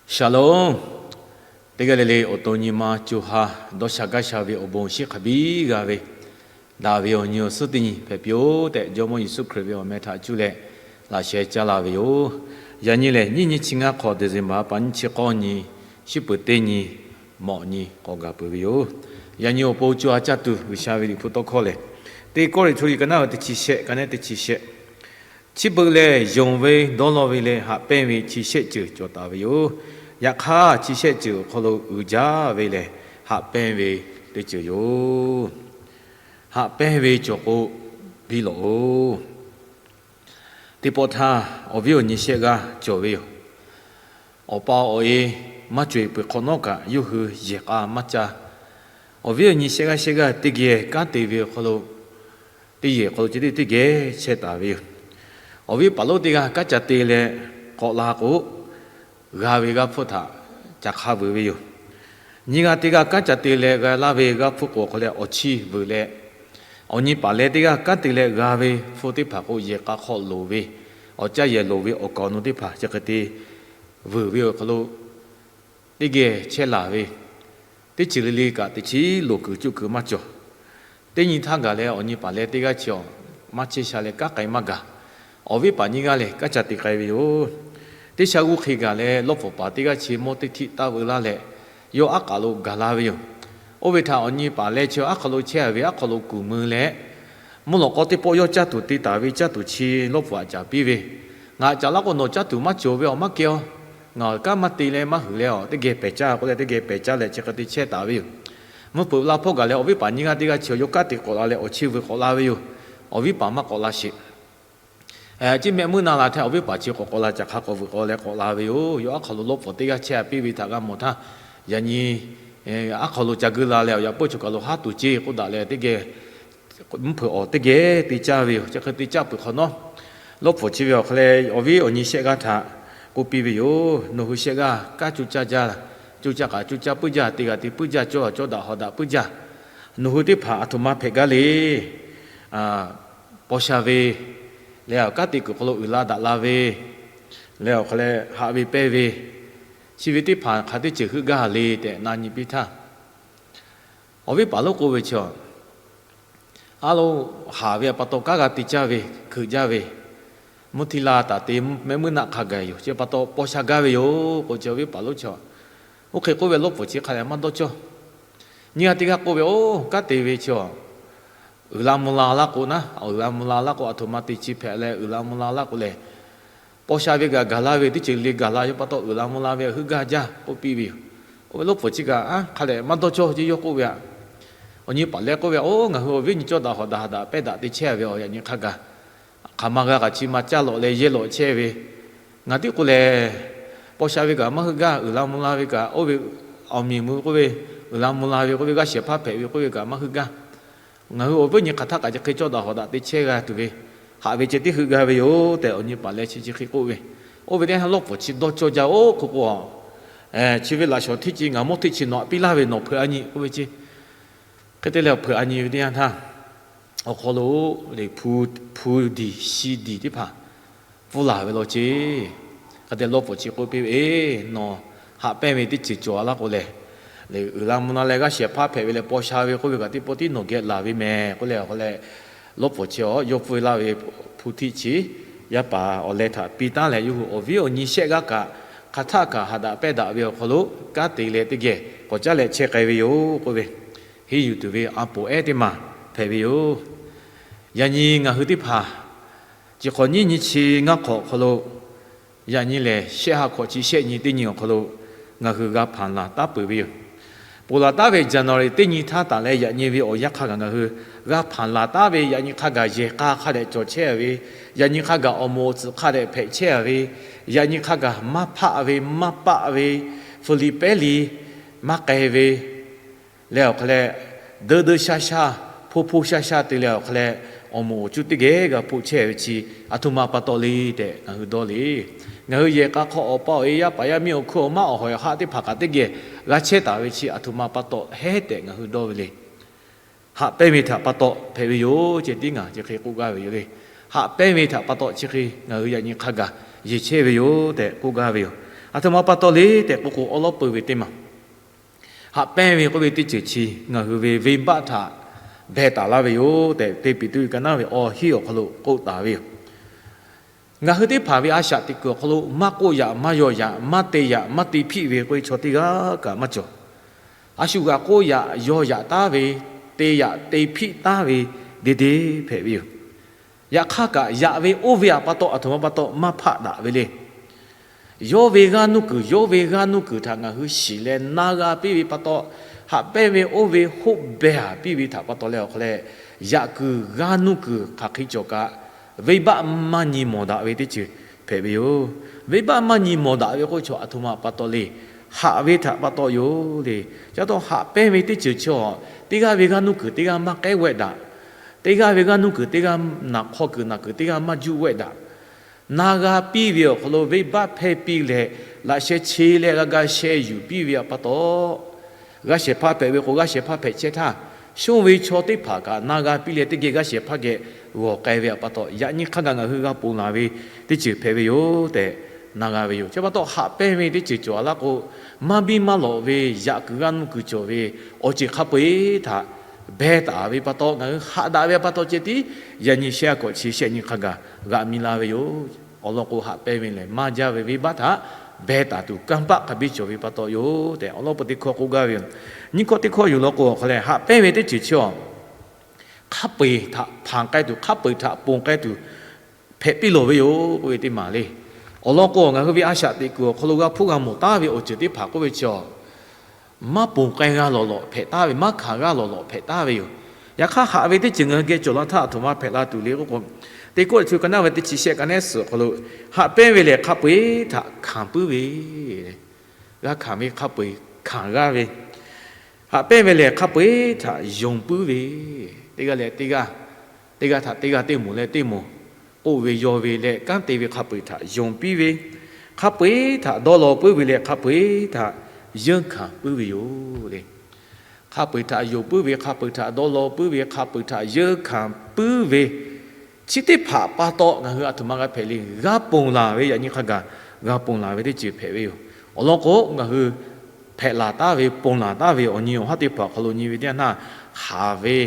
Shalom. Teˇ g'aˇ le le awˬ to nyi ma co ha dawˇ sha gaˇ sha ve awˬ bon shiˉ hk'a biˇ g'a ve, daꞈ ve awˬ nyi awˬ suhˉ teˇ nyi hpehꞈ piˇ-oˆ tehꞈ, Jawˇmawˇ Yeˍsuˆ Hkriꞈ ve awˬ meh htaꞈ cuˇ leh laꞈ sheh caˇ la ve yoˬ. Yaꞈ nyi lehˬ, nyiˇ nyiˇ chi ngaˇ hk'awꞈ December pa nyiˇ chi k'awˇ nyi, shiˉ peuˬ teˇ nyi, mawꞈ nyi k'awꞈ gaˬ peuˬ ve yoˬ. Yaꞈ nyi awˬ pon co ha caˇ tuˬ G'uiˬsha ve Liꞈ hpu tawˇ hkawˇ lehˬ, Teˇ Kawˇrenˍhtuˆ liꞈ ka naˉ ve teˇ chi shehˆ, ka naˉ teˇ chi shehˆ. Chi beuꞈ lehˬ, yonˍ ve dawˇ law ve leh haꞈ pehnˇ ve chi shehˆ ceuˬ cawˬ taˍ ve yoˬ. Yaꞈ hk'aˇ, chi shehˆ ceuˬ awˬ hk'aw lo uiˍ jaˇ ve lehˬ, haꞈ pehnˇ ve teˇ ceuˬ yoˬ. Haꞈ pehnˇ ve cawˬ k'o, biˇ lawꞈ-oꞈ. Teˇ pawˆ htaˇ, awˬ viˉ awˬ nyi shehˆ g'aˇ cawˬ ve yoˬ. Awˬ pa awˬ e maˇ cawˬ-e peuˬ hk'awꞈ nawˉ kaꞈ, yawˇ hui yehˬ k'a maˇ caˇ. Awˬ viˉ awˬ nyi shehˆ g'aˇ shehˆ g'aˇ teˇ geh kanˉ te ve awˬ hk'aw lo, teˇ yehˬ hk'aw lo ceh teˇ geh chehˇ taˍ ve yoˬ. Awˬ viˉ paˍ lonˉ teˇ g'aˇ kanˉ ca te leh k'awꞈ la k'o, g'a ve g'aˇ hpfuhˇ htaꞈ ca hk'a vuiˬ ve yoˬ. Nyiˇ g'aˇ teˇ g'aˇ kanˉ ca te leh g'a laˇ ve g'aˇ hpfuhˇ k'o, awˬ hk'aw leh awˬ chiˇ vuiˬ leh, awˬ nyi paˍ leh teˇ g'aˇ kanˉ te leh g'a ve hpfuhˇ teˇ hpaˍ k'o, yehˬ k'a hk'aw loˍ ve, awˬ caˇ yehˬ loˍ ve awˬ kaˍ awˬ nu teˇ hpaˍ chi hk'e te vuiˬ ve awˬ hk'aw lo, teˇ geh chehˇ laˬ ve, teˇ ceuˬ le le kaꞈ teꞈ chiˉ loˍ kuiˬ cuˆ kuiˬ maˇ cawˬ. Teˇ nyi htaˇ gaˬ leh awˬ nyi paˍ leh teˇ g'aˇ chi awˬ maˇ chehˇ sha leh kanˉ k'ai maˇ gaˬ. Awˬ viˉ paˍ nyiˇ g'aˇ lehˬ kanˉ ca te k'ai ve yoˬ. Teˇ sha g'uˇ hk'e gaˬ leh lawˇ pfuhˍ paˍ teˇ g'aˇ chi mawˇ teˇ htiˆ taˇ veu laˇ leh, yawˇ aˉ k'aꞈ lo gaˬ la ve yoˬ. Oˇ ve htaꞈ awˬ nyi paˍ leh chi aˉ hk'aw lo chehˇ ve aˉ hk'aw lo kuˬ mui leh, mvuhˇ lawꞈ k'aw teˇ pawˆ yawˇ caˇ tuˬ te taˍ ve caˇ tuˬ chi lawˇ pfuhˍ aꞈ caˍ piˇ ve, Ngaˬ aꞈ caˍ laˇ k'o, nawˬ caˇ tuˬ maˇ cawˬ ve awˬ maˇ kehˬ-oˬ. Ngaˬ kanˉ maˇ te leh maˇ huiˍ leh, teˇ geh pehˬ caˇ k'oˆ leh teˇ geh pehˬ caˇ leh chi hk'e te chehˇ taˍ ve yoˬ. Mvuhˇ hpeuꞈ la hpawˇ gaˬ leh awˬ viˉ paˍ nyiˇ g'aˇ teˇ g'aˇ chi yawˇ kanˉ te k'awꞈ la leh awˬ chiˇ vuiˬ k'awꞈ la ve yoˬ. Awˬ viˉ paˍ maˇ k'awꞈ la sheˍ. Chi mehˆ muiˉ na la htaˇ awˬ viˉ paˍ chi k'awꞈ k'awꞈ la, caꞈ hk'a k'awꞈ vuiˬ k'awꞈ leh k'awꞈ la ve yoˬ. Yawˇ aˉ hk'aw lo lawˇ pfuhˍ teˇ g'aˇ chehˇ piˇ ve htaꞈ g'a mawˬ htaˇ, yaꞈ nyi aˉ hk'aw lo ca geu la leh awˬ yaꞈ puiˉ chaw kaˬ lo haˉ tuˬ ceˇ k'oˆ daꞈ leh teˇ geh mvuhˇ hpeuꞈ awˬ teˇ geh te caˇ ve yoˬ. Chi hk'e te caˇ peuˬ hk'awꞈ nawˉ, lawˇ pfuhˍ chi ve awˬ hk'aw leh awˬ viˉ awˬ nyi shehˆ g'aˇ htaꞈ k'oˆ piˇ ve yoˬ. Nawˬ hui shehˆ g'aˇ kanˉ cuˇ caˇ jaˇ, cuˇ caˇ kaꞈ cuˇ caˇ puiˉ jaˇ, te g'a te puiˉ jaˇ, cawˇ g'a cawˇ daꞈ hawˍ daꞈ puiˉ jaˇ. Nawˬ hui teˇ hpaˍ aˬ htoꞈ ma hpehꞈ gaˇ le. Paw sha ve leh awˬ kanˉ te kuiˬ hk'aw lo uiˍ la daꞈ la ve leh awˬ hk'aw leh haꞈ ve pehnˇ ve, chi ve teˇ hpaˍ hk'a teˇ ceuˬ heuˆ gaˇ le tehꞈ na nyi piˇ htaˇ, awˬ viˉ paˍ lonˉ k'oˆ ve chi, aˉ lo haˍ ve pa taw kanˉ g'a te caˇ ve, hkeuꞈ jaˇ ve, mvuhˇ htiˇ la taˍ te mehˆ muiˉ naˆ hk'a gaˬ yoˬ. Chi pa taw paw sha gaˇ ve yoˬ k'o, chi awˬ viˉ paˍ lonˉ chi oˇ hk'e k'oˆ ve lawˇ pfuhˍ chi hk'a leh maˇ dawˇ cawˇ. Nyiˇ g'aˇ teˇ g'aˇ k'oˆ ve, Oˇ, kanˉ te ve chi uiˍ la mvuh la laˇ k'o naˉ, uiˍ la mvuh la laˇ k'o, aˬ htoꞈ ma te chi hpehꞈ leh uiˍ la mvuh la laˇ k'o lehˬ, paw sha ve kaꞈ gaˬ la ve, teˇ ceuˬ le gaˬ la, yawˇ pa taw uiˍ la mvuh la ve heuˆ gaˇ jaˇ k'oˆ piˇ ve yoˬ. Oˇ ve lawˇ pfuhˍ chi kaꞈ hk'a leh maˇ dawˇ cawˇ ce yawˇ k'oˆ ve aꞈ. Awˬ nyi paˍ leh k'oˆ ve, Oˇ, ngaˬ hui awˬ viˉ nyi cawˇ daꞈ hawˍ daꞈ haꞈ daꞈ pehnˇ daꞈ te chehˇ ve awˬ yaꞈ nyi hk'a gaˬ, hk'aˬ ma g'a kaꞈ chi ma caˇ lawꞈ leh yehˇ lawꞈ chehˇ ve, ngaˬ tiˉ k'o lehˬ, paw sha ve kaꞈ maˇ heuˆ gaˇ, uiˍ la mvuh la ve kaꞈ, oˇ ve awˬ miˬ mui k'oˆ ve, uiˍ la mvuh la ve k'oˆ ve, g'aˇ shehˍ hpaˇ hpehꞈ ve k'oˆ ve kaꞈ maˇ heuˆ gaˇ. Ngaˬ hui awˬ viˉ nyi hk'aˬ htaˇ kaꞈ chi hk'e cawˇ daꞈ hawˍ daꞈ te chehˇ g'a tuˬ ve, haꞈ ve ceh tiˉ heuˆ gaˇ ve yoˬ tehꞈ awˬ nyi paˍ leh chi chi hk'e k'oˆ ve. Oˇ ve teˇ ha lawˇ pfuhˍ chi dawˇ cawˇ jaˇ-oˬ k'oˆ k'o, chi ve laꞈ shawnˍ hteˇ ci ngaˬ mawˇ hteˇ chi nawˬ aꞈ piˇ laˇ ve nawˬ hpeuꞈ a nyi k'oˆ ve ce. Hk'e te leh awˬ hpeuꞈ a nyi ve teˇ yanˇ htaˇ, awˬ hk'aw lo hpu diˬ shi diˬ teˇ hpaˍ pfuhˇ laˬ ve law ce. Hk'e te lawˇ pfuhˍ chi k'oˆ piˇ ve, Nawˬ haꞈ pehnˇ ve teˇ ceuˬ cawˬ a laˇ k'o lehˬ, uiˍ la mvuh la leh g'aˇ shehˍ hpaˇ hpehꞈ ve leh paw sha ve k'oˆ ve kaꞈ teˇ pawˆ tiˉ nawˬ geh laˬ ve mehˍ k'oˆ leh, awˬ hk'aw leh lawˇ pfuhˍ chi awˬ yawˇ pfuhˇ laˇ ve hpu hteˇ chi yaˇ paˍ awˬ leh htaꞈ piˇ taˉ leh, yawˇ hui awˬ viˉ awˬ nyi shehˆ g'aˇ kaꞈ hk'aˬ htaˆ kaꞈ haꞈ daꞈ pehnˇ daꞈ ve awˬ hk'aw lo kanˉ te leh teˇ geh k'awꞈ caˉ leh chehˇ k'ai ve yoˬ k'oˆ ve, henˇ yuˬ tuˬ ve a poˍ ehˉ teˇ maˬ hpehꞈ ve yoˬ. Yaꞈ nyi ngaˬ hui teˇ hpaˍ chi hk'awꞈ nyiˇ nyi chi ngaˇ hk'awꞈ awˬ hk'aw lo, yaꞈ nyi lehˬ shehˆ ha hk'awꞈ chi shehˆ nyi teˇ nyi awˬ hk'aw lo ngaˬ hui g'a hpanˍ laˬ taˉ peuˬ ve yoˬ. Ponˬ laˬ taˉ ve January teˇ nyi htaˇ taˍ leh yaꞈ nyi ve awˬ yanˇ hk'a gaˬ ngaˬ hui g'a hpanˍ laˬ taˉ ve, yaꞈ nyi hk'a gaˬ yehˬ k'a hk'a dehꞈ cawˬ chehˇ ve, yaꞈ nyi hk'a gaˬ awˬ moˍ awˬ tsuhꞈ hk'a dehꞈ hpehꞈ chehˇ ve, yaꞈ nyi hk'a gaˬ maˇ hpaˆ ve maˇ paˆ ve, Hpfuhˇ liꞈ pehˉ liꞈ maˇ k'ai ve, leh awˬ hk'aw leh, deu deu sha sha, hpoˇ hpoˇ sha sha te leh awˬ hk'aw leh, awˬ moˍ awˬ cuˇ teˇ geh g'a hpoˆ chehˇ ve chi aˬ htoꞈ ma pa taw le tehꞈ ngaˬ hui dawˇ le. Ngaˬ hui yehˬ k'a hk'aw awˬ pa awˬ e yaˇ paˍ yaˇ miˇ awˬ hkuiˉ awˬ maˇ awˬ hawˍ awˬ haˆ teˇ hpaˍ kaꞈ teˇ geh g'a chehˇ taˍ ve chi aˬ htoꞈ ma pa taw hehˉ tehꞈ ngaˬ hui dawˇ ve le. Haꞈ pehnˇ ve htaꞈ pa taw hpehꞈ ve yoˬ ceh tiˉ ngaˬ chi hk'e k'oˆ gaˇ ve yoˬ le. Haꞈ pehnˇ ve htaꞈ pa taw chi hk'e ngaˬ hui yaꞈ nyi hk'a gaˬ yeˬ chehˇ ve yoˬ tehꞈ k'oˆ gaˇ ve yoˬ. Aˬ htoꞈ ma pa taw le tehꞈ k'oˆ k'o, awˉ lawˉ peuˬ ve teˇ maˬ, haꞈ pehnˇ ve k'oˆ ve teˇ ceuˬ chi ngaˬ hui ve venˇbaˆ htaꞈ beh taˍ laˇ ve yoˬ tehꞈ, te Peˍtruˆ ka naˉ ve awˬ hiˉ awˬ hk'aw lo k'oˆ taˍ ve yoˬ. Ngaˬ hui teˇ hpaˍ ve a shaꞈ teꞈ kuiˬ awˬ hk'aw lo maˇ k'oˆ yaꞈ, maˇ yaw yaꞈ, maˇ te yaꞈ, maˇ te hpiˆ ve k'oˆ ve chaw teˇ g'aˇ kaꞈ maˇ cawˬ. A shu g'aꞈ k'oˆ yaꞈ, yaw yaꞈ taˉ ve, te yaꞈ te hpiˆ taˉ ve, de de hpehꞈ ve yoˬ. Yaꞈ hk'aˇ kaꞈ, yaꞈ ve oˇ ve pa taw, aˬ htoꞈ ma pa taw maˇ hpaˆ daꞈ ve le. Yawˇ ve g'aˇ nuˇ kuiˬ, yawˇ ve g'aˇ nuˇ kuiˬ htaꞈ ngaˬ hui shiˍ leh na g'a piˇ ve pa taw, haꞈ pehnˇ ve oˇ ve hoˆ behˬ a piˇ ve htaꞈ pa taw leh awˬ hk'aw leh, yaꞈ kuiˬ g'aˇ nuˇ kuiˬ hk'aˬ hk'e cawˬ kaꞈ, venˇbaˆ maˇ nyi mawˬ daꞈ ve teˇ ceuˬ hpehꞈ ve yoˬ. Venˇbaˆ maˇ nyi mawˬ daꞈ ve k'oˆ ve chaw aˬ htoꞈ ma pa taw le, haꞈ ve htaꞈ pa taw yoˬ le. Chi pa taw haꞈ pehnˇ ve teˇ ceuˬ chi, teˇ g'aˇ ve g'aˇ nuˇ kuiˬ teˇ g'aˇ maˇ k'ehˉ g'awehˇ daꞈ. Teˇ g'aˇ ve g'aˇ nuˇ kuiˬ teˇ g'aˇ, naˬ hk'aw kuiˬ naˬ kuiˬ teˇ g'aˇ maˇ juˆ g'awehˇ daꞈ. Na g'a piˇ ve awˬ hk'aw lo venˇbaˆ hpehˇ piˇ leh, laꞈ sheh che leh g'a ga sheh yuˬ piˇ ve pa taw, g'aˇ shehˍ hpaˇ hpehꞈ ve k'o, g'aˇ shehˍ hpaˇ hpehꞈ chehˇ htaˇ, shonˇ ve chaw teˇ hpaˍ kaꞈ na g'a piˇ leh, teˇ geh g'aˇ shehˍ hpaˇ geh g'awˬ k'ai ve pa taw, yaꞈ nyi hk'a gaˬ ngaˬ hui g'a ponˬ laˬ ve teˇ ceuˬ hpehꞈ ve yoˬ tehꞈ na g'a ve yoˬ. Chi pa taw haꞈ pehnˇ ve teˇ ceuˬ cawˬ laˇ k'o, maˇ biˇ maˇ lawꞈ ve yaꞈ kuiˬ g'aˇ nuˇ kuiˬ cawˬ ve awˬ ceuˬ hk'a peu-eˬ htaꞈ beh taˍ ve pa taw, ngaˬ hui haꞈ daꞈ ve pa taw ceh tiˉ, yaꞈ nyi shehˆ a kawꞈ chi shehˆ nyi hk'a gaˬ g'aꞈ mi la ve yoˬ. Awˬ lawn k'o, haꞈ pehnˇ ve lehˬ maˇ jaˇ ve venˇbaˆ htaꞈ beh taˍ tuˬ kanˇ paˆ hk'a biˇ cawˬ ve pa taw yoˬ tehꞈ, awˬ lawn peuˬ teˇ hkawˇ k'oˆ gaˇ ve yoˬ. Nyiˇ hkawˇ teˇ hkawˇ yoˬ law k'o, awˬ hk'a leh haꞈ pehnˇ ve teˇ ceuˬ chi, hk'a peu-eˬ htaꞈ hpanˍ k'ai tuˬ, hk'a peu-eˬ htaꞈ ponˬ k'ai tuˬ hpehꞈ piˇ lawˬ ve yoˬ k'oˆ ve teˇ maˬ le. Awˬ lawn k'o, ngaˬ hui ve a shaꞈ teꞈ kuiˬ awˬ hk'aw lo g'a hpuˇ g'a mawˬ taˉ ve awˬ ceuˬ teˇ hpaˍ k'oˆ ve chi, maˇ ponˬ k'ai g'a lawˬ lawꞈ hpehꞈ taˍ ve, maˇ hkanˍ g'a lawˬ lawꞈ hpehꞈ taˍ ve yoˬ. Yaꞈ hk'aˇ, haꞈ ve teˇ ceuˬ ngaˬ hui geh cawˬ la htaˇ, aˬ htoꞈ ma hpehꞈ la tuˬ le k'oˆ k'o, Teˇ Kawˇrenˍhtuˆ ka naˉ ve teˇ chi shehˆ ka nehˉ suhˍ awˬ hk'aw lo, haꞈ pehnˇ ve lehˬ hk'a peu-eˬ htaꞈ hkanˍ puiˉ ve, g'a hkanˍ ve hk'a peu-eˬ hkanˍ g'a ve, haꞈ pehnˇ ve lehˬ hk'a peu-eˬ htaꞈ yonˍ puiˉ ve, teˇ g'aˇ leh teˇ g'aˇ, teˇ g'aˇ htaꞈ teˇ g'aˇ, teˇ moˍ leh teˇ moˍ k'oˆ ve yaw ve leh kanˉ te ve hk'a peu-eˬ htaꞈ yonˍ piˇ ve, hk'a peu-eˬ htaꞈ dawˇ law puiˉ ve leh hk'a peu-eˬ htaꞈ yeunˇ hkanˍ puiˉ ve yoˬ le. Hk'a peu-eˬ htaꞈ yonˍ puiˉ ve, hk'a peu-eˬ htaꞈ dawˇ law puiˉ ve, hk'a peu-eˬ htaꞈ yeunˇ hkanˍ puiˉ ve, chi teˇ hpaˍ pa taw ngaˬ hui aˬ htoꞈ ma g'a hpehꞈ le, g'a ponˬ laˬ ve, yaꞈ nyi hk'a gaˬ g'a ponˬ laˬ ve teˇ ceuˬ hpehꞈ ve yoˬ. Awˬ lawn k'o, ngaˬ hui hpehꞈ laˬ taˉ ve, ponˬ laˬ taˉ ve awˬ nyi awˬ haˉ teˇ hpaˍ awˬ hk'aw lo nyi ve teˇ yanˇ htaˇ, haˍ ve,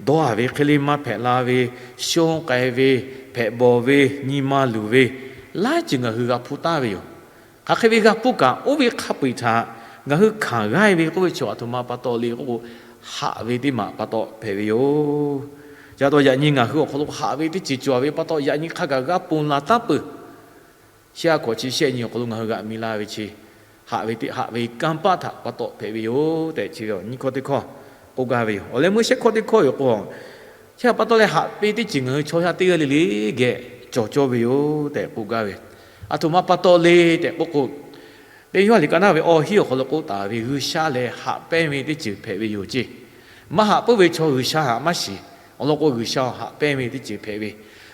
dawˇ haˍ ve, hk'e le maˇ hpehꞈ la ve, shonˇ k'ai ve, hpehꞈ bawˬ ve, nyi ma luˬ ve, laiˉ ceuˬ ngaˬ hui g'a hpuˇ taˉ ve yoˬ. Hk'aˬ hk'e ve g'a hpuˇ kaꞈ, oˇ ve hk'a peu-eˬ htaꞈ ngaˬ hui hkanˍ g'a ve k'oˆ ve chaw aˬ htoꞈ ma pa taw le k'oˆ k'o, haꞈ ve teˇ maˬ pa taw hpehꞈ ve yoˬ. Ca taw yaꞈ nyi ngaˬ hui awˬ hk'aw lo haꞈ ve teˇ ceuˬ cawˬ ve pa taw, yaꞈ nyi hk'a gaˬ g'a ponˬ laˬ taˉ peuˬ. Shehˆ a hkawꞈ chi shehˆ nyi awˬ hk'aw lo ngaˬ hui g'aꞈ mi la ve chi, haꞈ ve teˇ, haꞈ ve kanˇ paˆ htaꞈ pa taw hpehꞈ ve yoˬ tehꞈ chi ve nyiˇ hkawˇ teˇ hkawˇ k'oˆ gaˇ ve yoˬ. Awˬ leh meuˇ shehˆ hkawˇ teˇ hkawˇ yoˬ k'o, chi htaꞈ pa taw leh haꞈ ve teˇ ceuˬ ngaˬ hui chaw yaˇ teˇ g'aˇ le le geh cawˬ cawˇ ve yoˬ tehꞈ k'oˆ gaˇ ve. Aˬ htoꞈ ma pa taw le tehꞈ k'oˆ k'o, teˇ Yoˇhanˬ liꞈ ka naˉ ve awˬ hiˉ awˬ hk'aw lo k'oˆ taˍ ve, G'uiˬsha lehˬ haꞈ pehnˇ ve teˇ ceuˬ hpehꞈ ve yoˬ ceˇ. Maˇ haꞈ puiˉ ve chaw G'uiˬsha htaꞈ maˇ shiˍ. Awˬ lawn k'o, G'uiˬsha haꞈ pehnˇ ve teˇ ceuˬ hpehꞈ ve,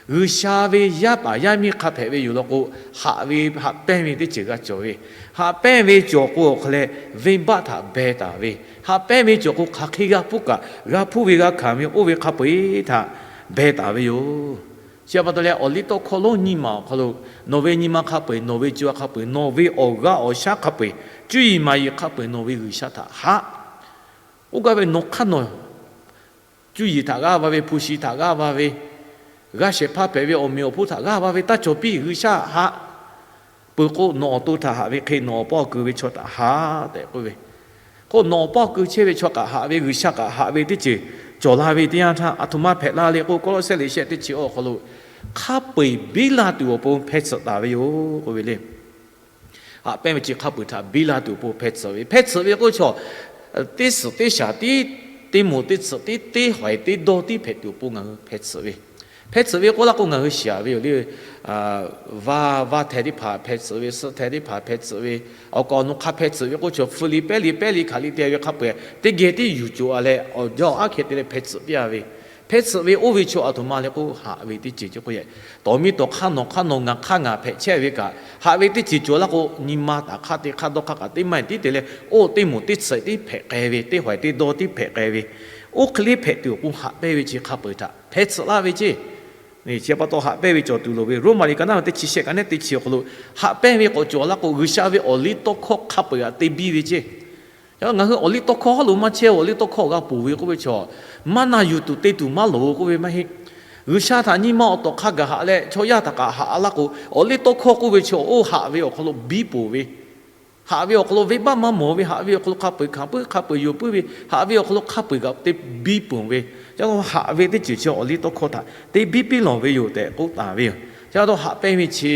G'uiˬsha ve yaˇ paˍ yaˇ miˇ hk'a hpehꞈ ve yoˬ law k'o, haꞈ ve haꞈ pehnˇ ve teˇ ceuˬ g'a cawˬ ve, haꞈ pehnˇ ve cawˬ k'o awˬ hk'aw leh venˇbaˆ htaꞈ beh taˍ ve, haꞈ pehnˇ ve cawˬ k'o hk'aˬ hk'e g'a hpuˇ kaꞈ, g'a hpuˇ ve g'a hkanˍ ve oˇ ve hk'a peu-eˬ htaꞈ beh taˍ ve yoˬ. Chi pa taw leh awˬ liˇ tawˇ hkawˇ lonˉ nyiˇ maˬ awˬ hk'aw lo, nawˬ ve nyi ma hk'a peu-eˬ, nawˬ ve co hk'a peu-eˬ, nawˬ ve awˬ g'aˇ awˬ shaˉ hk'a peu-eˬ, cuˇ yiˍ maˍ yiˍ hk'a peu-eˬ nawˬ ve G'uiˬsha htaꞈ haꞈ. Oˇ gaˇ ve nawˬ hk'aˇ nawˬ cuˇ yiˍ htaꞈ g'aˇ va ve, hpu shi htaꞈ g'aˇ va ve, g'aˇ shehˍ hpaˇ hpehꞈ ve awˬ meꞈ awˬ hponˇ htaꞈ g'aˇ va ve taˇ cawˬ piˇ, G'uiˬsha haꞈ. Peuˬ k'o, nawˬ awˬ to htaꞈ haꞈ ve hk'e nawˬ awˬ paˇ awˬ keu ve chaw htaꞈ haꞈ tehꞈ k'oˆ ve. K'o, nawˬ awˬ paˇ awˬ keu chehˇ ve chaw kaꞈ haꞈ ve, G'uiˬsha kaꞈ haꞈ ve teˇ ceuˬ cawˬ la ve teˇ yanˇ htaˇ, aˬ htoꞈ ma hpehꞈ la le k'o, Kawˇlawˇsehˇ liꞈ shehˆ teˇ chi awˬ hk'aw lo, hk'a peu-eˬ biˇ la tuˬ awˬ pon hpeh tsuhꞈ taˍ ve yoˬ k'oˆ ve le. Haꞈ pehnˇ ve chi hk'a peu-eˬ htaꞈ biˇ la tuˬ awˬ pon hpeh tsuhꞈ ve. Hpeh tsuhꞈ ve k'oˆ chaw, teˇ suhˍ teˇ shaˍ tiˉ, teˇ moˍ teˇ tsuhꞈ tiˉ, teˇ hawehˍ teˇ dawˇ tiˉ hpehꞈ tuˬ awˬ pon ngaˬ hui hpeh tsuhꞈ ve. Hpeh tsuhꞈ ve k'oˆ laˇ k'o, ngaˬ hui shiˍ ve yoˬ le. Vaˇ, vaˇ hteh teˇ hpaˍ hpeh tsuhꞈ ve, suhˆ hteh teˇ hpaˍ hpeh tsuhꞈ ve, awˬ kaˍ awˬ nu hk'a hpeh tsuhꞈ ve k'oˆ chaw, Hpiˍliˍpehˇ liꞈ pehˇ liꞈ hk'aˬ liꞈ te ve hk'a peu-eˬ teˇ geh tiˉ yuˬ coˬ a leh, awˬ jaˇ awˬ aˉ hkeh te leh hpeh tsuhꞈ piˇ a ve. Hpeh tsuhꞈ ve oˇ ve chaw aˬ htoꞈ ma le k'o, haꞈ ve teˇ ceuˬ ceh k'oˆ yehˬ. Tawˍ miˇ tawˍ hk'aˇ nawˬ hk'aˇ nawˬ ngaˬ hk'aˇ ngaˬ hpehꞈ chehˇ ve kaꞈ, haꞈ ve teˇ ceuˬ cawˬ laˇ k'o, nyi ma taˍ hk'aˇ te hk'aˇ dawˇ hk'aˇ kaꞈ teˇ maˇ tiˉ te leh, oˇ teˇ moˍ teˇ tsuhꞈ tiˉ hpehꞈ k'ai ve, teˇ hawehˍ teˇ dawˇ tiˉ hpehꞈ k'ai ve, oˇ hk'e le hpehꞈ tuˬ awˬ pon haꞈ pehnˇ ve chi hk'a peu-eˬ htaꞈ hpeh tsuhꞈ laˇ ve ceˇ. Chi pa taw haꞈ pehnˇ ve cawˬ tuˬ loˍ ve. Roˉmaꞈ liꞈ ka naˉ teˇ chi shehˆ ka naˉ teˇ chi awˬ hk'aw lo, haꞈ pehnˇ ve k'awꞈ cawˬ laˇ k'o, G'uiˬsha ve awˬ liˇ tawˇ hkawˇ hk'a peu-eˬ htaꞈ te biˇ ve ceˇ. Ngaˬ hui awˬ liˇ tawˇ hkawˇ hawˉ lo maˇ chehˇ, awˬ liˇ tawˇ hkawˇ awˬ g'a ponˬ ve k'oˆ ve chaw, maˇ na yuˬ tuˬ te tuˬ maˇ loˍ k'oˆ ve maˇ heˆ. G'uiˬsha htaꞈ nyi ma awˬ tawˍ hk'a gaˬ haꞈ leh chaw yaˇ htaꞈ kaꞈ haꞈ laˇ k'o, awˬ liˇ tawˇ hkawˇ k'oˆ ve chaw oˇ haꞈ ve awˬ hk'aw lo biˇ ponˬ ve, haꞈ ve awˬ hk'aw lo venˇbaˆ maˇ mawˬ ve, haꞈ ve awˬ hk'aw lo hk'a peu-eˬ hkanˍ puiˉ hk'a peu-eˬ yoˬ puiˉ ve, haꞈ ve awˬ hk'aw lo hk'a peu-eˬ kaꞈ te biˇ ponˬ ve. Chi pa taw haꞈ ve teˇ ceuˬ chi awˬ liˇ tawˇ hkawˇ htaꞈ te biˇ piˇ lawˬ ve yoˬ tehꞈ k'oˆ taˍ ve yoˬ. Chi pa taw haꞈ pehnˇ ve chi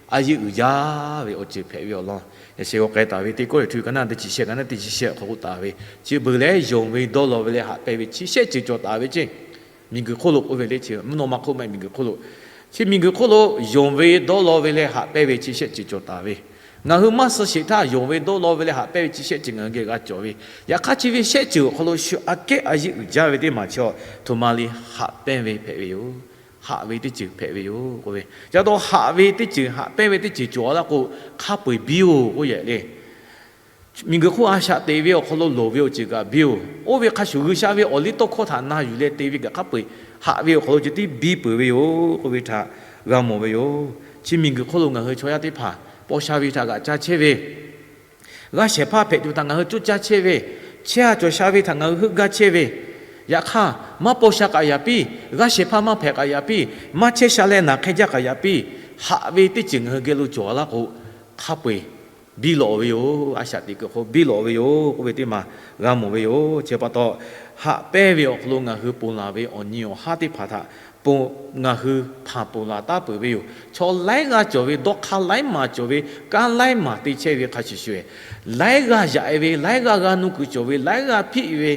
a yeˇ uiˍ jaˇ ve awˬ ceuˬ hpehꞈ ve awˬ lawn, yaꞈ sheh g'aw k'ai taˍ ve teˇ kawˇ eˬ htu ka naˉ teˇ chi shehˆ ka naˉ teˇ chi shehˆ awˬ hk'aw k'oˆ taˍ ve, chi beuꞈ leh yonˍ ve dawˇ law ve leh haꞈ pehnˇ ve chi shehˆ ceuˬ cawˬ taˍ ve ceˇ. Miˬguiˬ hk'oˆ lo k'oˆ ve le, chi mvuhˇ naw ma hk'oˆ maˇ heˆ, miˬguiˬ hk'oˆ lo, chi miˬguiˬ hk'oˆ lo yonˍ ve dawˇ law ve leh haꞈ pehnˇ ve chi shehˆ ceuˬ cawˬ taˍ ve. Ngaˬ hui maˇ suh sheˍ htaˇ, yonˍ ve dawˇ law ve leh haꞈ pehnˇ ve chi shehˆ ceuˬ ngaˬ hui geh g'a cawˬ ve. Yaꞈ hk'aˇ, chi ve shehˆ ceuˬ awˬ hk'aw lo shu aꞈ kehˉ a yeˇ uiˍ jaˇ ve teˇ maˬ chi, htoꞈ ma le, haꞈ pehnˇ ve hpehꞈ ve yoˬ. Haꞈ ve teˇ ceuˬ hpehꞈ ve yoˬ k'oˆ ve. Chi pa taw haꞈ ve teˇ ceuˬ, haꞈ pehnˇ ve teˇ ceuˬ cawˬ laˇ k'o, hk'a peu-eˬ biˇ-oˬ k'oˆ yehˬ le. Miˬguiˬ hk'oˆ a shaꞈ teꞈ ve awˬ hk'aw lo loˍ ve awˬ ceuˬ kaꞈ biˇ-oˬ. Oˇ ve hk'a shuˍ, G'uiˬsha ve awˬ liˇ tawˇ hkawˇ htaꞈ na yuˬ leh te ve kaꞈ hk'a peu-eˬ haꞈ ve awˬ hk'aw lo ceh tiˉ biˇ peuˬ ve yoˬ k'oˆ ve htaꞈ g'a mawˬ ve yoˬ. Chi miˬguiˬ hk'oˆ lo ngaˬ hui chaw yaˇ teˇ hpaˍ paw sha ve htaꞈ g'aꞈ ca chehˇ ve, g'aˇ shehˍ hpaˇ hpehꞈ tuˬ htaꞈ ngaˬ hui coˇ caˇ chehˇ ve, chehˇ a cawˬ sha ve htaꞈ ngaˬ hui heuˆ gaˇ chehˇ ve, yaꞈ hk'aˇ, maˇ paw sha kaꞈ yaꞈ piˇ, g'aˇ shehˍ hpaˇ maˇ hpehꞈ kaꞈ yaꞈ piˇ, maˇ chehˇ sha leh naˬ hk'e jaˇ kaꞈ yaꞈ piˇ, haꞈ ve teˇ ceuˬ ngaˬ hui geh lo cawˬ laˇ k'o, hk'a peu-eˬ biˇ lawꞈ ve yoˬ. A shaꞈ teꞈ kuiˬ hk'aw biˇ lawꞈ ve yoˬ k'oˆ ve teˇ maˬ g'a mawˬ ve yoˬ. Chi pa taw, haꞈ pehnˇ ve awˬ hk'aw lo ngaˬ hui ponˬ laˬ ve awˬ nyi awˬ haˉ teˇ hpaˍ htaꞈ ngaˬ hui hpanˍ ponˬ laˬ taˉ peuˬ ve yoˬ. Chaw laiˉ g'aˇ cawˬ ve, dawˇ hk'aˇ laiˉ maˬ cawˬ ve, kanˉ laiˉ maˬ te chehˇ ve hk'a shuˍ shuˍ, laiˉ g'aˇ yaꞈ-e ve, laiˉ g'aˇ g'a nuˇ kuiˬ cawˬ ve, laiˉ g'aˇ hpiˆ ve,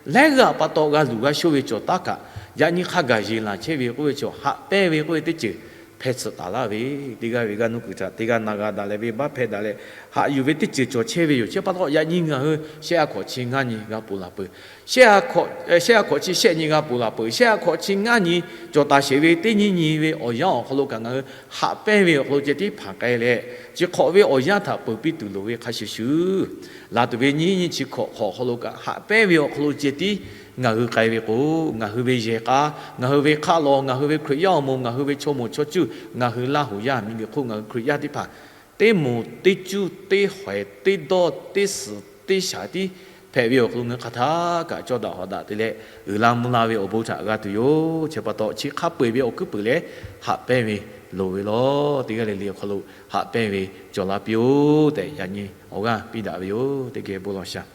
laiˉ g'aˇ pa taw g'a luˬ g'a shoˇ ve cawˬ taˉ kaꞈ, yaꞈ nyi hk'a gaˬ yeˬ laˬ chehˇ ve k'oˆ ve chaw, haꞈ pehnˇ ve k'oˆ ve teˇ ceuˬ hpehˇ tsuhꞈ taˍ laˇ ve, teˇ g'aˇ ve g'aˇ nuˇ kuiˬ htaꞈ teˇ g'aˇ na g'a daꞈ leh venˇbaˆ hpehˇ daꞈ leh haꞈ yuˬ ve teˇ ceuˬ cawˬ chehˇ ve yoˬ. Chi pa taw yaꞈ nyi ngaˬ hui shehˆ a hkawꞈ chi ngaˇ nyi g'a ponˬ laˬ peuˬ. Shehˆ a hkawꞈ chi shehˆ nyi g'a ponˬ laˬ peuˬ. Shehˆ a hkawꞈ chi ngaˇ nyi cawˬ taˍ sheˍ ve teˇ nyiˇ nyi ve awˬ yanˇ awˬ hk'aw lo kaꞈ ngaˬ hui haꞈ pehnˇ ve awˬ hk'aw lo ceh tiˉ hpanˍ k'ai leh, chi hk'awꞈ ve awˬ yanˇ htaꞈ peuˬ piˇ tuˬ loˍ ve hk'a shuˍ shuˍ, laˬ tuˬ ve nyiˇ nyi chi hkawꞈ hk'awꞈ awˬ hk'aw lo kaꞈ haꞈ pehnˇ ve awˬ hk'aw lo ceh tiˉ ngaˬ hui k'ai ve k'o, ngaˬ hui ve yehˬ k'a, ngaˬ hui ve hk'aˆ law, ngaˬ hui ve Hkriꞈ yaˇ awˬ moˍ, ngaˬ hui ve chaw moˍ chaw cuˇ, ngaˬ hui Laˇ huˍ yaˇ miˬguiˬ hk'oˆ ngaˬ hui Hkriꞈ yaˇ teˇ hpaˍ, teˇ moˍ teˇ cuˇ teˇ hawehˍ teˇ dawˇ teˇ suhˍ teˇ shaˍ tiˉ hpehꞈ ve awˬ hk'aw lo ngaˬ hui hk'aˬ htaˇ kaꞈ cawˇ daꞈ hawˍ daꞈ te leh, uiˍ la mvuh la ve awˬ bon htaꞈ g'a tuˬ yoˬ. Chi pa taw chi hk'a peu-eˬ ve awˬ hkuiˉ puiˍ leh haꞈ pehnˇ ve loˍ ve law, teˇ g'aˇ le le awˬ hk'aw lo haꞈ pehnˇ ve cawˬ la piˇ-oˆ tehꞈ, yaꞈ nyi awˬ g'aˇ piˇ daꞈ ve yoˬ. Teˇ geh bon lawˬ shaˍ.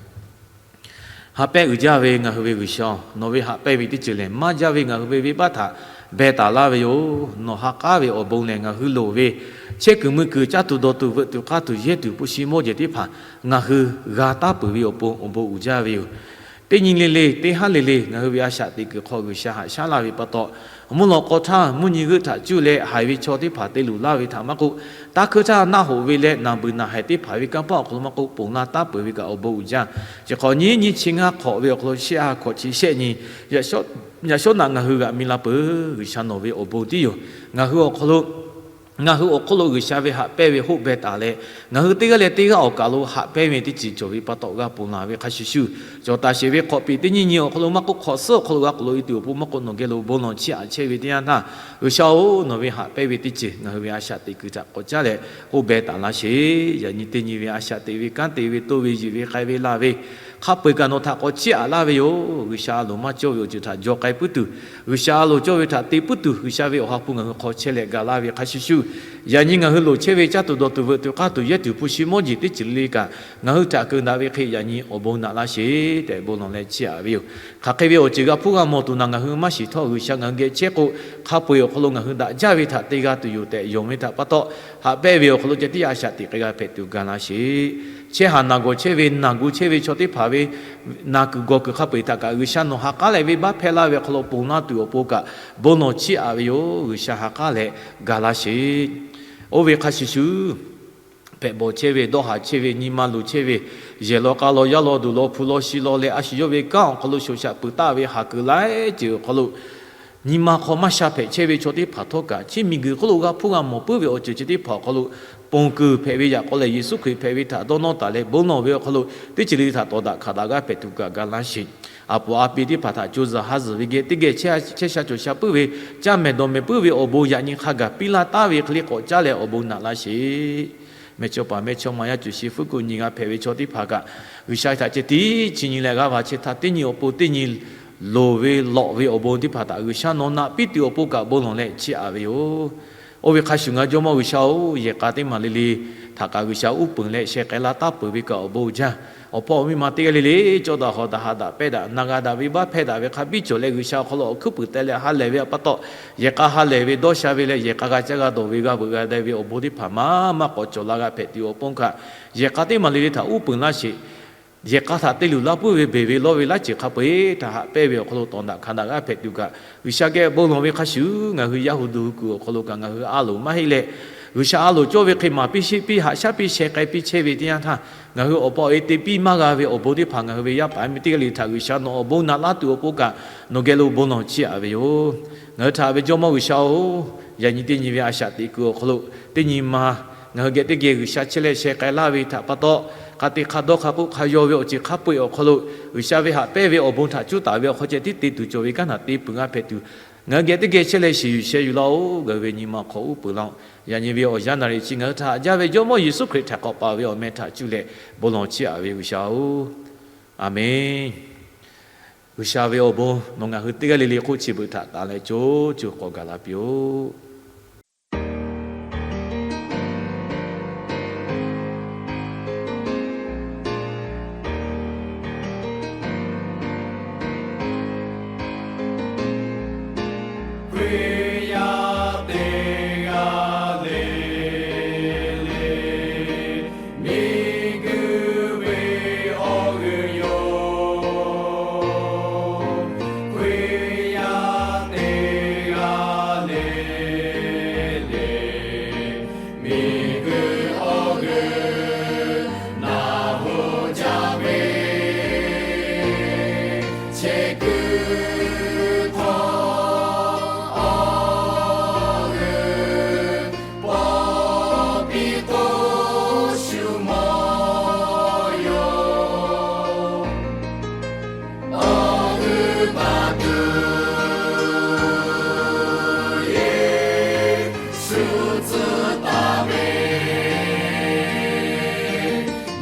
Haꞈ pehnˇ uiˍ jaˇ ve ngaˬ hui ve G'uiˬsha-oˬ, nawˬ ve haꞈ pehnˇ ve teˇ ceuˬ lehˬ, maˇ jaˇ ve ngaˬ hui ve venˇbaˆ htaꞈ beh taˍ laˇ ve yoˬ. Nawˬ ha k'aˉ ve awˬ bon lehˬ, ngaˬ hui loˍ ve chehˇ kuiˬ mui kuiˬ, caˇ tuˬ dawˬ tuˬ veuꞈ tuˬ k'aˇ tuˬ yehˇ tuˬ hpu shi mawˇ jehˬ teˇ hpaˍ ngaˬ hui g'a taˉ peuˬ ve awˬ pon awˬ bon uiˍ jaˇ ve yoˬ. Teˇ nyi le le, teˇ haˉ le le, ngaˬ hui ve a shaꞈ teꞈ kuiˬ hk'aw G'uiˬsha haꞈ shaˉ laˇ ve pa taw, mvuhˇ lawꞈ k'aw htaˇ mvuhˇ nyi g'euˆ htaꞈ cuˇ leh haiˬ ve chaw teˇ hpaˍ te luˬ laˇ ve htaꞈ maˇ k'oˆ, taˇ hkuiˇ htaˇ naˆ hoꞈ ve leh naˬ beuˬ naˬ haiˬ teˇ hpaˍ ve kanˇ paˆ awˬ hk'aw lo maˇ k'oˆ, ponˬ laˇ taˉ peuˬ ve kaꞈ awˬ bon uiˍ jaˇ. Chi hk'awꞈ nyiˇ nyiˇ chi ngaˇ hk'awꞈ ve awˬ hk'aw lo shehˆ ha hkawꞈ chi shehˆ nyi, yaꞈ shawˉ naꞈ ngaˬ hui g'aꞈ mi la peuˬ. G'uiˬsha nawˬ ve awˬ bon tiˉ yoˬ. Ngaˬ hui awˬ hk'aw lo ngaˬ hui awˬ hk'oˆ lo G'uiˬsha ve haꞈ pehnˇ ve hoˆ beh taˍ leh, ngaˬ hui teˇ g'aˇ leh teˇ g'aˇ awˬ kaˬ lo haꞈ pehnˇ ve teˇ ceuˬ cawˬ ve pa taw g'a ponˬ laˬ ve hk'a shuˍ shuˍ, cawˬ taˍ sheˍ ve hk'awꞈ peˍ teˇ nyiˇ nyi awˬ hk'aw lo maˇ k'oˆ, hk'awꞈ suhˉ awˬ hk'aw lo g'a k'oꞈ lo e tuˬ awˬ pon maˇ k'oˆ, nawˬ geh lo bon lawˬ chiˇ aꞈ chehˇ ve teˇ yanˇ htaˇ, G'uiˬsha-oˬ, nawˬ ve haꞈ pehnˇ ve teˇ ceuˬ ngaˬ hui ve a shaꞈ teꞈ kuiˬ htaꞈ k'awꞈ caˉ leh hoˆ beh taˍ laˇ sheˍ. Yaꞈ nyi teˇ nyi ve a shaꞈ teꞈ ve kanˉ te ve toˇ ve yiˬ ve k'ai ve la ve hk'a peu-eˬ kaꞈ nawˬ htaꞈ k'awꞈ chiˇ aꞈ laˇ ve yoˬ. G'uiˬsha a loˍ maˇ cawˇ ve awˬ ceuˬ htaꞈ jaw k'ai puiˉ tuˬ, G'uiˬsha a loˍ cawˇ ve htaꞈ te puiˉ tuˬ, G'uiˬsha ve awˬ ha hpu ngaˬ hui hk'aw chehˇ leh gaˬ laˇ ve hk'a shuˍ shuˍ, yaꞈ nyi ngaˬ hui loˍ chehˇ ve caˇ tuˬ dawˬ tuˬ veuꞈ tuˬ k'aˇ tuˬ yehˇ tuˬ hpu shi mawˇ jeˬ teˇ ceuˬ le le kaꞈ, ngaˬ hui htaꞈ keu daꞈ ve hk'e yaꞈ nyi awˬ bon naꞈ laˇ sheˍ tehꞈ bon lawˬ leh chiˇ aꞈ ve yoˬ. Hk'aˬ hk'e ve awˬ ceuˬ g'a hpuˇ g'a mawˬ tuˬ naˬ ngaˬ hui maˇ shiˍ htawˇ, G'uiˬsha ngaˬ hui geh chehˇ k'o, hk'a peu-eˬ awˬ hk'aw lo ngaˬ hui daꞈ jaˇ ve htaꞈ te g'a tuˬ yoˬ tehꞈ yonˍ ve htaꞈ pa taw, haꞈ pehnˇ ve awˬ hk'aw lo ceh tiˉ a shaꞈ teꞈ hk'e g'a hpehꞈ tuˬ ga laˇ sheˍ. Chehˇ haˍ naˬ gawˬ chehˇ ve, naˬ gu chehˇ ve chaw teˇ hpaˍ ve naˬ kuiˬ gawˬ kuiˬ hk'a peu-eˬ htaꞈ kaꞈ G'uiˬsha nawˬ ha k'aˉ leh venˇbaˆ hpehˇ laˇ ve awˬ hk'aw lo ponˬ laˇ tuˬ awˬ pon kaꞈ bon lawˬ chiˇ aꞈ ve yoˬ. G'uiˬsha ha k'aˉ leh ga laˇ sheˍ. Oˇ ve hk'a shuˍ shuˍ, hpehꞈ bawˬ chehˇ ve, dawˇ haˍ chehˇ ve, nyi ma luˬ chehˇ ve, yehˬ law k'a law, yaˇ law duˬ law, hpu law shi law leh a shu yawˇ ve kanˉ awˬ hk'aw lo shoꞈ shaꞈ peuˬ taˆ ve haˍ kuiˬ laiˉ ceuˬ awˬ hk'aw lo nyi ma hk'aw maˇ sha hpehꞈ chehˇ ve chaw teˇ hpaˍ htawˇ kaꞈ, chi miˬguiˬ hk'oˆ lo g'a hpuˇ g'a mawˬ puiˉ ve awˬ ceuˬ chi teˇ hpaˍ awˬ hk'aw lo ponˬ kuiˬ hpehꞈ ve yaꞈ k'aw leh Yeˍsuˆ Hkriꞈ hpehꞈ ve htaꞈ dawˇ nawˇ taˍ leh bon lawˬ ve awˬ hk'aw lo teˇ ceuˬ le le htaꞈ tawˍ daꞈ hkanˍ daꞈ g'aˇ hpehꞈ tuˬ kaꞈ ga laˇ sheˍ. a poˍ a pi teˇ hpaˍ htaꞈ co zuhˬ ha zuhˬ ve geh teˇ geh chehˇ sha cawˬ sha puiˉ ve, caˇ mehˍ dawˬ mehˍ puiˉ ve awˬ bon yaꞈ nyi hk'a gaˬ piˇ laˇ taˍ ve hk'e le k'awꞈ caˉ leh awˬ bon naꞈ laˇ sheˍ. Mehˇ chawˇ paˍ mehˇ chawˇ ma yaˇ cuˬ shi fuˉ kuꞈ nyi g'a hpehꞈ ve chaw teˇ hpaˍ kaꞈ, G'uiˬsha htaꞈ ceh tiˉ chi nyi leh g'aˇ va chehˇ htaˇ, teˇ nyi awˬ pon teˇ nyi loˍ ve lawꞈ ve awˬ bon teˇ hpaˍ htaꞈ G'uiˬsha nawˬ naꞈ piˇ tuˬ awˬ pon kaꞈ bon lawˬ leh chiˇ aꞈ ve yoˬ. Oˇ ve hk'a shuˍ ngaˬ hui Jawˇmawˇ G'uiˬsha-oˬ, yehˬ k'a teˇ maˬ le le htaꞈ kaꞈ G'uiˬsha uˉ peunˍ leh sheh k'ai laˇ taˍ peuˬ ve kaꞈ awˬ bon jaˇ. Awˬ hpawˇ awˬ miˇ ma teˇ g'aˇ le le cawˇ daꞈ hawˍ daꞈ haꞈ daꞈ pehˇ daꞈ na g'a daꞈ ve baˆ hpehˇ daꞈ ve hk'a biˇ cawˬ leh, G'uiˬsha awˬ hk'aw lo awˬ hkuiˉ puiˍ teh leh ha lehˬ ve awˬ pa taw, yehˬ k'a ha lehˬ ve dawˇ sha ve leh yehˬ k'a g'a caˇ g'a dawˬ ve g'a veuꞈ g'a deh ve awˬ bon teˇ hpaˍ maˇ maˇ k'awꞈ cawˬ la g'a hpehꞈ tuˬ awˬ pon kaꞈ, yehˬ k'a teˇ maˬ le le htaꞈ uˉ peunˍ laˇ sheˍ. Yehˬ k'a htaꞈ te luˬ laˇ puiˉ ve beˬ ve lawˇ ve laˇ ceuˬ hk'a peu-eˬ htaꞈ haꞈ pehnˇ ve awˬ hk'aw lo tawˍ daꞈ hkanˍ daꞈ g'a hpehꞈ tuˬ kaꞈ, G'uiˬsha geh bon lawˬ ve hk'a shuˍ ngaˬ hui yaˇ hu duˬ hui kuiˬ awˬ hk'aw lo kaꞈ ngaˬ hui a loˍ maˇ heˆ leh, G'uiˬsha a loˍ cawˇ ve hk'e maˍ piˇ sheˆ piˇ haꞈ shaˉ piˇ sheh k'ai piˇ chehˇ ve teˇ yanˇ htaˇ, ngaˬ hui awˬ pa awˬ e te piˇ maˇ g'a ve awˬ bon teˇ hpaˍ ngaˬ hui ve yaˇ paˍ yaˇ miˇ teˇ g'aˇ le le htaꞈ G'uiˬsha nawˬ awˬ bon naꞈ laˇ tuˬ awˬ pon kaꞈ nawˬ geh lo bon lawˬ chiˇ aꞈ ve yoˬ. Ngaˬ hui htaꞈ ve Jawˇmawˇ G'uiˬsha-oˬ, yaꞈ nyi teˇ nyi ve a shaꞈ teꞈ kuiˬ awˬ hk'aw lo teˇ nyi ma ngaˬ hui geh teˇ geh G'uiˬsha chehˇ leh sheh k'ai laˇ ve htaꞈ pa taw, hk'a te hk'a dawˇ hk'a k'oˆ hk'a yaw ve awˬ ceuˬ hk'a peu-eˬ awˬ hk'aw lo, G'uiˬsha ve haꞈ pehnˇ ve awˬ bon htaꞈ cuˉ taˍ ve awˬ hk'aw ceh tiˉ te tuˬ cawˬ ve kanˉ htaꞈ te peuˬ g'a hpehꞈ tuˬ, ngaˬ hui geh teˇ geh chehˇ leh shiˍ yuˬ sheh yuˬ laˇ-oˬ. Ngaˬ hui ve nyi ma hk'aw uˉ peunˍ laˇ-oˬ. Yaꞈ nyi ve awˬ yanˇ naˍ riˍ chi ngaˬ hui htaꞈ haꞈ jaˇ ve Jawˇmawˇ Yeˍsuˆ Hkriꞈ htaꞈ k'awꞈ paˍ ve awˬ meh htaꞈ cuˇ leh bon lawˬ chiˇ aꞈ ve G'uiˬsha-oˬ, Aˍmenˬ. G'uiˬsha ve awˬ bon nawˬ ngaˬ hui teˇ g'aˇ le le hk'oˆ chi beuꞈ htaꞈ tanˍ leh co co k'awꞈ gaˬ la piˇ-oˆ. Hkriꞈ yaˇ teˇ g'aˇ le le, miˬguiˬ ve awˬ g'euˆ yoˬ. Hkriꞈ yaˇ teˇ g'aˇ le le, miˬguiˬ awˬ g'euˆ naˬ hoꞈ jaˇ ve, chehˇ kuiˬ hk'aw awˬ g'euˆ pawˆ piˇ k'o shu mawˇ yoˬ. Awˬ g'euˆ baˬ tuˬ Yeˍsuˆ tcuh taˍ ve,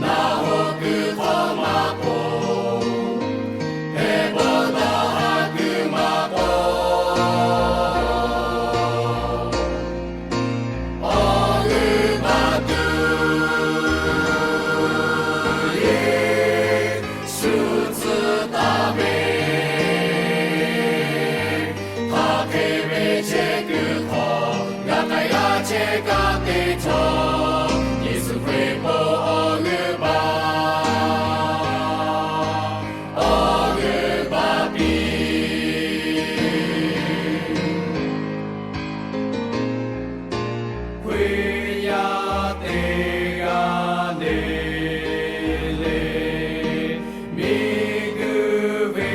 naˬ hoꞈ kuiˬ hk'aw maˇ k'oˆ, hpehꞈ bawˆ dawˇ haˍ kuiˬ maˇ k'oˆ, awˬ g'euˆ baˬ tuˬ Yeˍsuˆ tcuh taˍ ve, hk'aˬ hk'e ve chehˇ kuiˬ hk'aw g'a k'ai g'a chehˇ kaꞈ te htawˇ, Yeˍsuˆ Hkriꞈ po awˬ g'euˆ baˬ, awˬ g'euˆ baˬ piˇ. Hkriꞈ yaˇ teˇ g'aˇ le le, miˬguiˬ ve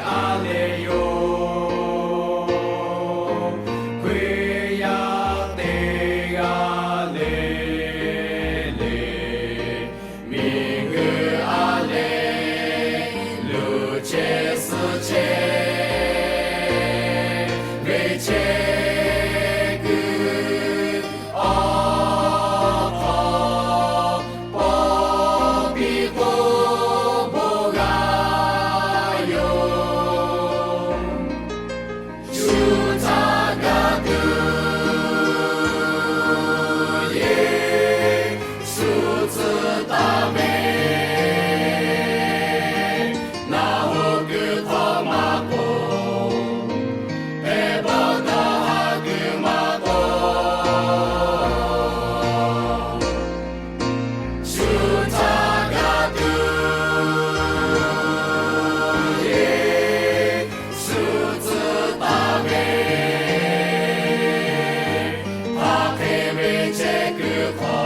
a lehˬ yoˬ. Hkriꞈ yaˇ teˇ g'aˇ le le, miˬguiˬ a lehˬ luˬ chehˇ suh chehˇ ve chehˇ kuiˬ awˬ hk'aw pawˆ piˇ k'o bon g'a yoˬ. Shu htaꞈ g'a tuˬ Yeˍsuˆ tcuh taˍ ve, naˬ hoꞈ kuiˬ hk'aw maˇ k'oˆ, hpehꞈ bawˆ dawˇ haˍ kuiˬ maˇ k'oˆ, shu htaꞈ g'a tuˬ Yeˍsuˆ tcuh taˍ ve, hk'aˬ hk'e ve chehˇ kuiˬ hk'aw